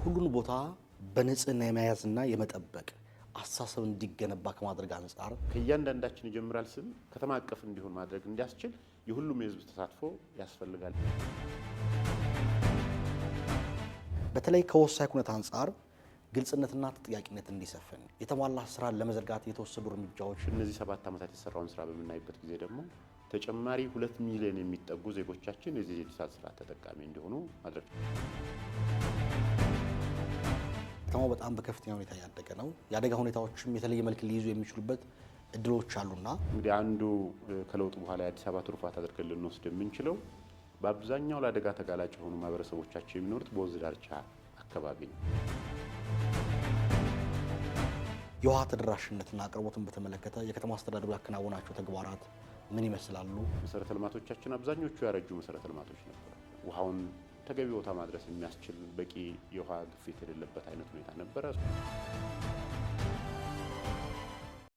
ሁሉን ቦታ በንጽህና የመያዝና የመጠበቅ አስተሳሰብ እንዲገነባ ከማድረግ አንጻር ከእያንዳንዳችን ይጀምራል ስል ከተማ አቀፍ እንዲሆን ማድረግ እንዲያስችል የሁሉም የህዝብ ተሳትፎ ያስፈልጋል። በተለይ ከወሳኝ ኩነት አንጻር ግልጽነትና ተጠያቂነት እንዲሰፍን የተሟላ ስራ ለመዘርጋት የተወሰዱ እርምጃዎች እነዚህ 7 ዓመታት የተሰራውን ስራ በምናይበት ጊዜ ደግሞ ተጨማሪ 2 ሚሊዮን የሚጠጉ ዜጎቻችን የዚህ የዲጂታል ስራ ተጠቃሚ እንዲሆኑ ማድረግ። ከተማው በጣም በከፍተኛ ሁኔታ ያደገ ነው። የአደጋ ሁኔታዎችም የተለየ መልክ ሊይዙ የሚችሉበት እድሎች አሉና እንግዲህ አንዱ ከለውጡ በኋላ የአዲስ አበባ ትሩፋት አድርገን ልንወስድ የምንችለው በአብዛኛው ለአደጋ ተጋላጭ የሆኑ ማህበረሰቦቻችን የሚኖሩት በወንዝ ዳርቻ አካባቢ ነው። የውሃ ተደራሽነትና አቅርቦትን በተመለከተ የከተማ አስተዳደሩ ያከናወናቸው ተግባራት ምን ይመስላሉ? መሰረተ ልማቶቻችን አብዛኞቹ ያረጁ መሰረተ ልማቶች ነበሩ። ውሃውን ተገቢ ቦታ ማድረስ የሚያስችል በቂ የውሃ ግፊት የሌለበት አይነት ሁኔታ ነበረ።